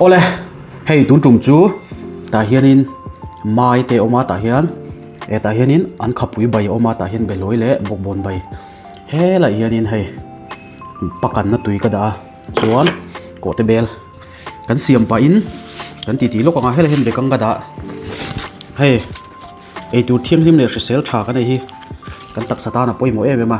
Awle, hei tun tum chu tah hianin mai te a awm a tah hian eh tah hianin an khapui bai a awm a tah hian behlawi leh bawkbawn bai helaiah hianin hei pakanna tui ka dah a chuan kawhte bel kan siam pahin kan titi lawk ang a helaiah hian bekang ka dah hei eitur thianghlim leh hrisel tha kan ei hi kan taksa tan a pawimawh em em a.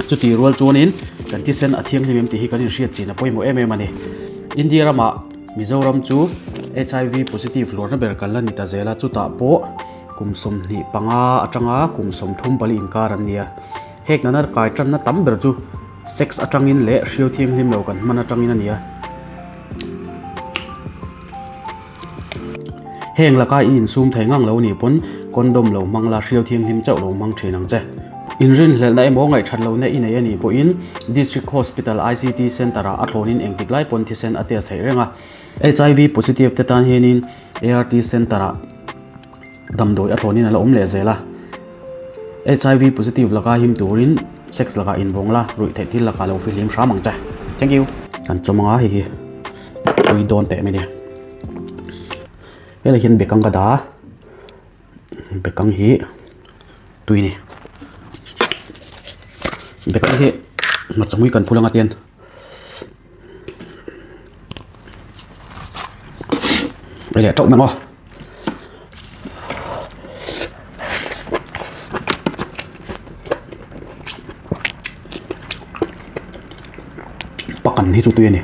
Chutih rual chuanin kan thisen a thianghlim em tih hi kan inhriat chin a pawimawh em em a ni. India ramah Mizoram chu HIV positive luarna ber kan la ni ta zel a, chutah pawh kum 25 atanga kum 34 inkar an ni a. Hek nana kai tanna tam ber chu sex atangin leh hriau thianghlim lo kan hman atangin a ni a. Heng laka i insum thei ngang lo nih pawn condom lo hmang la, hriau thianghlim chauh lo hmang thin ang che. Inrinhlelhna emaw ngaihṭhat lohna i nei a nih pawhin District Hospital ICT Centre-ah a thlawnin engtik lai pawn thisen a test theih reng a. HIV positive te tan hianin ART Centre-ah damdawi a thlawnin a la awm leh zel a. HIV positive laka him turin sex lakah invawng la, ruih theih thil lakah lo fihlim hram ang che. Thank you. Kan chawm anga hei hi tui dawn teh mai nia. Helai hian bekang ka dah a, bekang hi tui a ni. Bekang hi hmachangui kan phul anga tian. Đây là trộn ngon. Pakan hi chu tui a ni.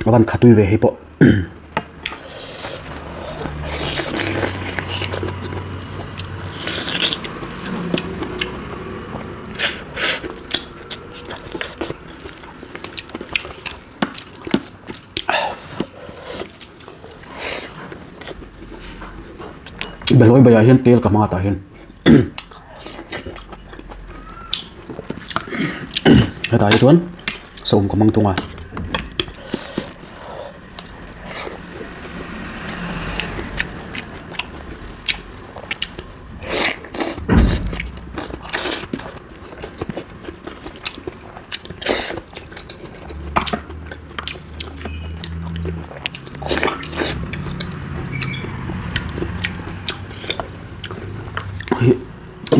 A van khatui ve hei pawh. Behlawi baiah hian tel ka hmang a tah hian hetah hi chuan saum ka hmang thung a. Hi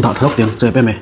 dah thlawk tiang chep em e.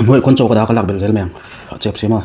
hnuaiah khuan chaw ka dah a ka lak belh zel mai ang a chep si maw.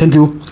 Thank you.